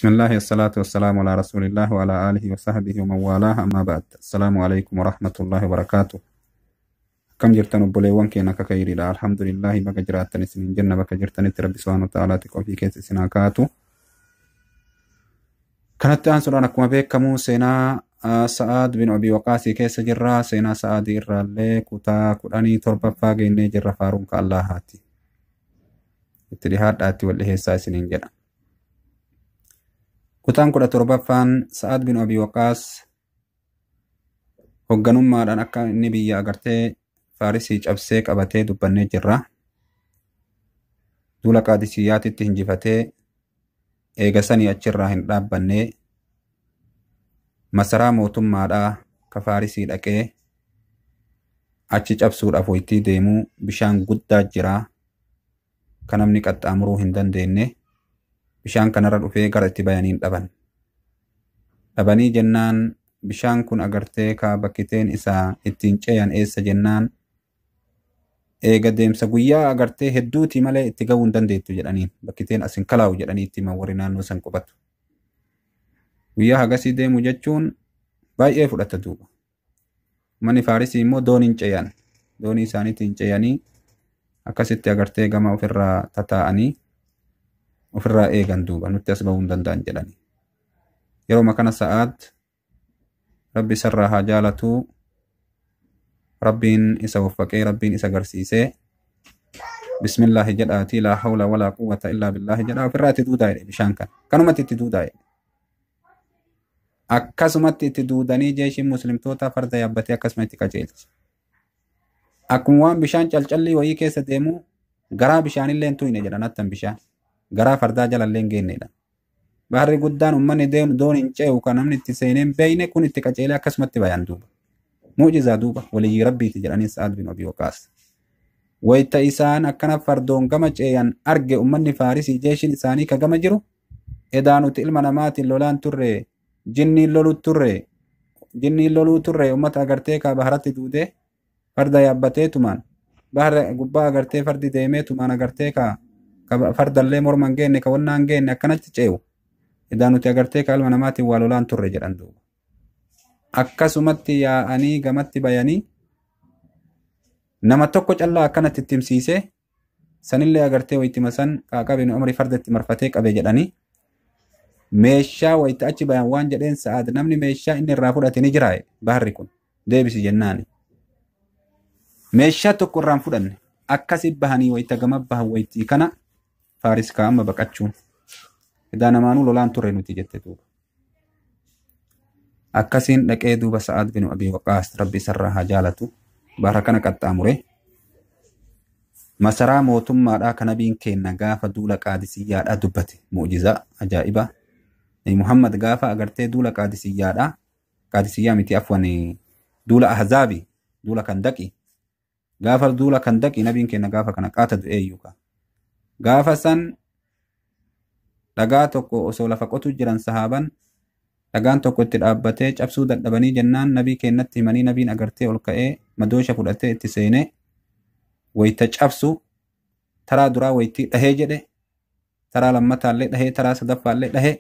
بسم الله الصلاة والسلام على رسول الله وعلى آله وصحبه ومن والاه أما بعد السلام عليكم ورحمة الله وبركاته. كم جرتن obboleewwan keenya akka kayriidha. Alhamdulillahi baga jiraattan isinin jenna, bakka jirtanitti Rabbi subhaanahu wa ta'aalaatti qofii keessa isin haa kaatu. Kanatti aansuudhaan akkuma beekamu seenaa Sa'aad bin Abii Waqaasii keessa jirra. Seenaa Sa'aadii irraallee kutaa 17ffaa geennee jirra. Faaruun ka Allaahaati. Itti dhihaadhaatti wal dhiheessaa isiniin jedha. Kutaan 17ffaan Sa'aad bin Abii Waqaas hoogganummaadhaan akka inni biyya agartee Faarisii cabsee qabatee dubbannee jirra. Duula Qaadisiyyaatitti hinjifatee eega sanii achirraa hin dhaabbannee masaraa mootummaadhaa ka Faarisii dhaqee achi cabsuudhaaf waytii deemuu bishaan guddaa jira ka namni qaxxaamuruu hin dandeenye. Bishaan kanarra dhufee gara itti bayaniin dhaban. Dhabanii jennaan bishaan kun agartee ka bakkiteen isaa ittiin ce'an eessa jennaan eega deemsa guyyaa agartee hedduuti malee itti ga'uu hin dandeettu jedhaniin, bakkiteen as hin kalaa'u jedhanii itti himan warri naannoo san qubatu. Guyyaa hagasii deemu jechuun baay'ee fudhata duuba. Manni Faarisii immoo dooniin ce'an. Doonii isaaniitiin ce'anii akkasitti agartee gama ofirraa tataa'anii ofirraa eegan duuba, nutti as ba'uu hin danda'an jedhanii. Yeroo kana Sa'aad Rabbi isarraa haa jaalatuu, Rabbiin isa waffaqee Rabbiin isa garsiisee bismillaahi jedhaatii laa hawla walaa quwwata illaa billaahi jedhaa ofirraa itti duudaa jedhe bishaan kana. Kanumatti itti duudaa jedhe. Akkasumatti itti duudanii jeeshiin muslimtoota farda yaabbatee akkasuma itti qajeelche. Akkuma waan bishaan calcallii wayii keessa deemu garaa bishaanillee hin tuyne jedhan attan bishaan. Garaa fardaa jalallee hin geennedha. Baharri guddaan uummanni doon hin ce'u kan namni itti seenee hin beekne kun itti qajeelee akkasumatti bayan duuba. Mu'jizaa duuba waliyyii rabbiiti jedhanii Sa'aad bin Abii Waqaas. Wayita isaan akkana fardoon gama ce'an arge uummanni Faarisii jeeshiin isaanii ka gama jiru edaa nuti ilma namaatiin lolaan turre, jinniin loluu turre, jinniin loluu turre uummata agartee ka baharatti duudee farda yaabbatee tumaan bahara gubbaa agartee fardi deemee tumaan agartee ka fardallee morma hin geenne ka wannaa hin geenne akkanatti ce'u edaa nuti agartee ka ilma namaatiin waa lolaan turre jedhan duuba. Akkasumatti yaa'anii gamatti bayanii nama tokko callaa akkanatti itti himsiisee sanillee agartee wayittima san qaaqabeen umrii farda itti marfatee qabe jedhanii meeshaa wayitti achi bayan waan jedheen Sa'aad namni meeshaa inni irraa fudhate ni jira baharri kun deebisi jennaani. Meeshaa tokko irraan fudhanne akkasi bahanii wayitta gama bahan wayittii kana Faaris kaa'ama baqachuun. Edaa namaanuu lolaan turre nuti jette duuba. Akkasiin dhaqee duuba Sa'aad bin Abii Waqaas Rabbi isarraa haa jaalatu bahara kana qaxxaamure masaraa mootummaadhaa kan nabiin kenna gaafa duula Qaadisiyyaadhaa dubbate mu'jizaa ajaa'ibaa. Muhammad gaafa agartee duula Qaadisiyyaadhaa, Qaadisiyyaa miti afwan, duula Ahzaabi, duula Kandaqi, gaafa duula Kandaqi nabiin kenna gaafa kana qaata du'eeyyuu ka. Gaafa san dhagaa tokko osoo lafa qotu jiran sahaaban dhagaan tokko itti dhaabbatee cabsuu dadhabanii jennaan nabii kennatti himanii nabiin agartee ol ka'ee madoosha fudhatee itti seenee wayita cabsu taraa duraa wayittii dhahee jedhe, taraa lammataallee dhahee, taraa sadaffaallee dhahee.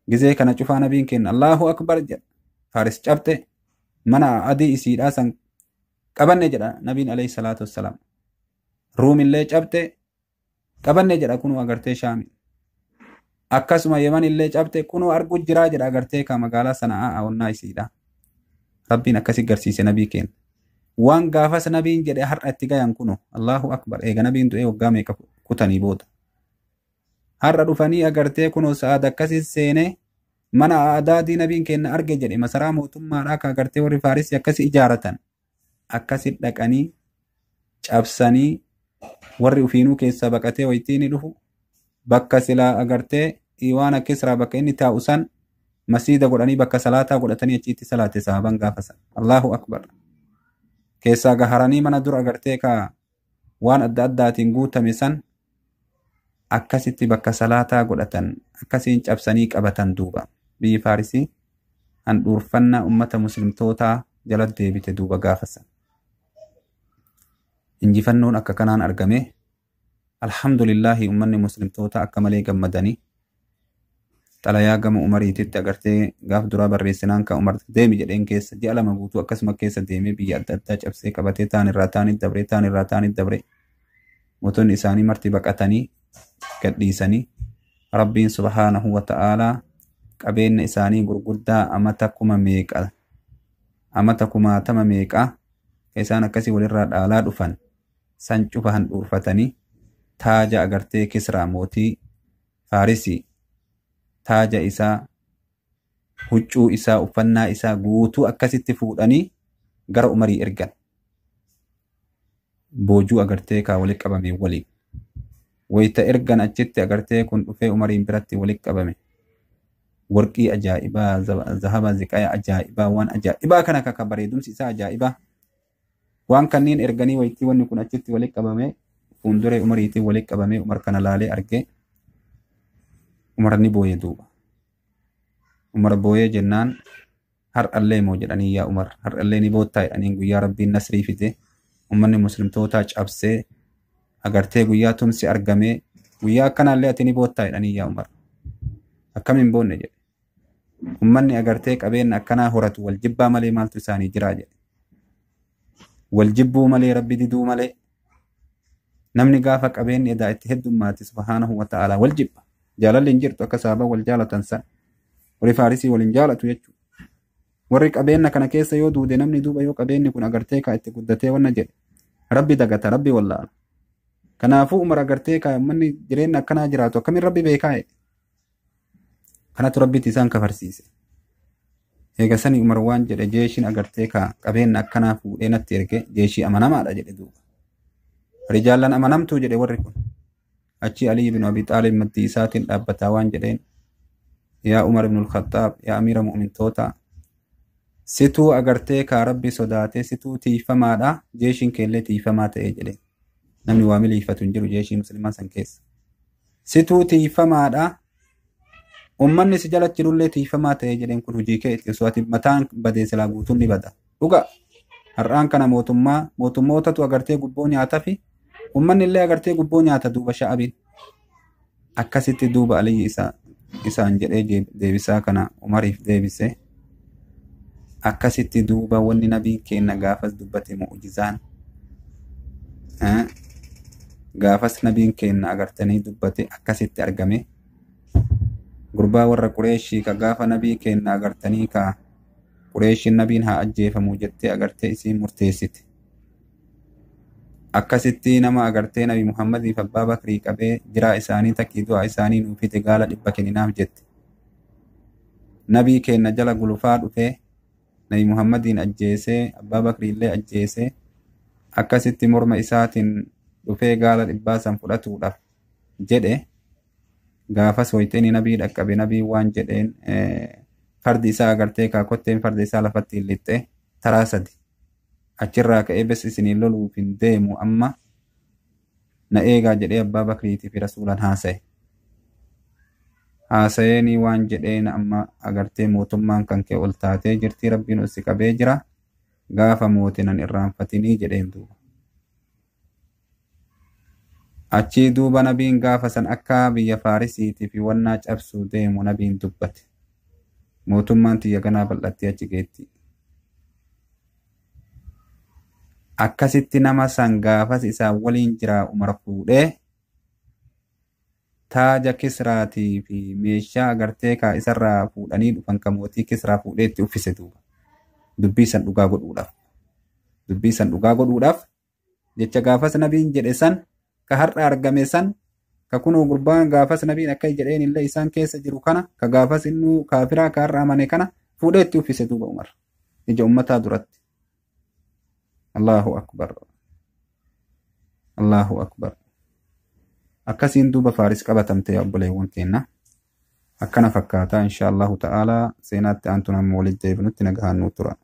Gizee kana cufaa nabiin kenna Allahu akbar jedha. Faaris cabxe mana adii isiidhaa san qabanne jedha nabiin alayhi salaatu wassalaam. Ruumillee cabxe qabanne jedha kunuu agartee Shaami. Akkasuma Yemanillee cabxe kunuu argu jiraa jedha agartee ka magaalaa Sana'aa onnaa isiidha. Rabbiin akkasi garsiise nabii kenna. Waan gaafas nabiin jedhe har'a itti gayan kunuu Allahu akbar eega nabiin du'ee waggaa meeqa kutanii booda. Har'a dhufanii agartee kunuu Sa'aad akkasi seenee mana adaadii nabiin kenna arge jedhe masaraa mootummaadhaa ka agartee warri Faarisii akkasi ijaaratan akkasi dhaqanii cabsanii warri ufiinuu keessaa baqatee wayittii ni dhufu bakka silaa agartee iwaana Kisraa bakka inni taa'u san masiida godhanii bakka salaataa godhatanii achitti salaate sahaban gaafa san. Allahu akbar. Keessaa gaharanii mana dura agartee ka waan adda addaatiin guutame san akkasitti bakka salaataa godhatan akkasiin cabsanii qabatan duuba. Biyyi Faarisii handhuurfannaa ummata muslimtootaa jala deebite duuba gaafa san. Injifannoon akka kanaan argame alhamdulillahi ummanni muslimtoota akka malee gammadanii Xalayaa gama Umariititti agartee gaaf duraa barreessinaan kan Umar deemi jedheen keessa ji'a 2 guutuu akkasuma keessa deemee biyya adda addaa cabsee qabatee taan irraa taanitti dabree taan irraa taanitti dabree mootonni isaanii marti baqatanii gadhiisanii Rabbiin subhaanahu wa ta'aalaa qabeenya isaanii gurguddaa amata kuma meeqa amata kumaatama meeqa ka isaan akkasii walirraa dhaalaa dhufan san cufa handhuurfatanii taaja agartee Kisraa mootii Faarisii taaja isaa huccuu isaa uffannaa isaa guutuu akkasitti fuudhanii gara Umarii ergan. Boojuu agartee kaa walitti qabame waliin. Wayita ergan achitti agartee kun dhufee Umariin biratti walitti qabame. Warqii ajaa'ibaa, zahaba ziqaya ajaa'ibaa, waan ajaa'ibaa kana kaka bareedumsi isaa ajaa'ibaa. Waan kanneen erganii wayitii wanni kun achitti walitti qabame fuulduree Umariitiin walitti qabame Umar kana laalee argee Umar ni booye duuba. Umar booyee jennaan har'allee moo jedhanii yaa Umar har'allee ni boottaa jedhaniin guyyaa Rabbiin nasrii fide ummanni muslimtootaa cabsee agartee guyyaa tumsi argamee guyyaa akkanaallee ati ni boottaa jedhanii yaa Umar akkam hin boonne jedhe. Ummanni agartee qabeenya akkanaa horatu wal jibbaa malee maaltu isaanii jiraa jedhe. Wal jibbuu malee Rabbi diduu malee namni gaafa qabeenyi edaa itti heddummaate subhaanahu wa ta'aalaa wal jibba. Jaalalli hin jirtu akka saaba wal jaalatan san. Warri Faarisii wal hin jaalatu jechuudha. Warri qabeenya kana keessa yoo duude namni duuba yoo qabeenyi kun agartee kaa itti guddatee wanna jedhe Rabbi dagata Rabbi wallaala. Kanaafuu Umar agartee kaa ummanni jireenya akkanaa jiraatu akkamiin Rabbi beekaa jedhe. Kanatu Rabbitti isaan kafarsiise. Eega sani Umar waan jedhe jeeshiin agartee kaa qabeenya akkanaa fuudhee natti erge jeeshii amanamaadha jedhe duuba. Rijaallan amanamtuu jedhe warri kun. Achi Ali ibn Abi Xaalib maddii isaatiin dhaabbataa waan jedheen yaa Umar ibn al-Khattaab yaa amiira mu'mintoota situu agartee kaa Rabbi sodaatee situu tiifamaadha jeeshiin keellee tiifamaa ta'ee jedhe. Namni waa miliifatu hin jiru jeeshii muslimaa san keessa. Situu tiifamaadha ummanni si jala jirullee tiifamaa ta'ee jedheen kun hojii kee itti osoo ati mataan badee silaa guutuun ni bada. Dhuga har'aan kana mootummaa mootummootatu agartee gubboo nyaataa fi ummanni illee agartee gubboo nyaata duuba sha'abiin. Akkasitti duuba Aliyyi isaan jedhee deebisaa kana Umariif deebise. Akkasitti duuba wanni nabiin kenna gaafas dubbate mu'ujizaan. Gaafas nabiin kenna agartanii dubbate akkasitti argame. Gurbaa warra Qureeshii ka gaafa nabii kenna agartanii ka Qureeshiin nabiin haa ajjeefamu jettee agartee isiin murteessite. Akkasitti nama agartee Nabi Muhammadiif Abbaa Bakrii qabee jiraa isaanii takkii du'a isaanii nuu fide gaala 100 kenninaaf jette. Nabii kenna jala gulufaa dhufee Nabi Muhammadiin ajjeesee Abbaa Bakrii illee ajjeesee akkasitti morma isaatiin dhufee gaala 100 san fudhatuudhaaf jedhe. Gaafas wayiteenii nabii dhaqqabe nabii waan jedheen fardi isaa agartee kaakotteen fardi isaa lafatti hin lixxe taraa 3 achirraa ka'ee bes isiniin loluuf hin deemu amma na eegaa jedhee Abbaa Bakriitii fi Rasuulaan haasa'e. Haasa'eenii waan jedheen amma agartee mootummaan kan kee ol taatee jirti Rabbiin ol si qabee jira gaafa mootinan irraanfatinii jedheen duuba. Achii duuba nabiin gaafa san akka biyya Faarisiitii fi wannaa cabsuu deemu nabiin dubbate. Mootummaan tiyya ganaa bal'attee achi geetti. Akkasitti nama san gaafas isaan waliin jiraa Umar fuudhee taaja Kisraatii fi meeshaa agartee kaa isarraa fuudhanii dhufan ka mootii Kisraa fuudhee itti uffise duuba. Dubbii san dhugaa godhuudhaaf. Dubbii san dhugaa godhuudhaaf jecha gaafas nabiin jedhe san ka har'a argame san ka kunoo gurbaan gaafas nabiin akka jedheen illee isaan keessa jiru kana ka gaafas innuu kaafiraa ka har'a amane kana fuudhee itti uffise duuba Umar ija ummataa duratti. Allahu akbar. Allahu akbar. Akkasiin duuba Faaris qabatamte obboleewwan keenya. Akkana fakkaataa insha Allahu ta'aalaa seenaatti aantu nama walitti deebinutti nagahaan nuu tura.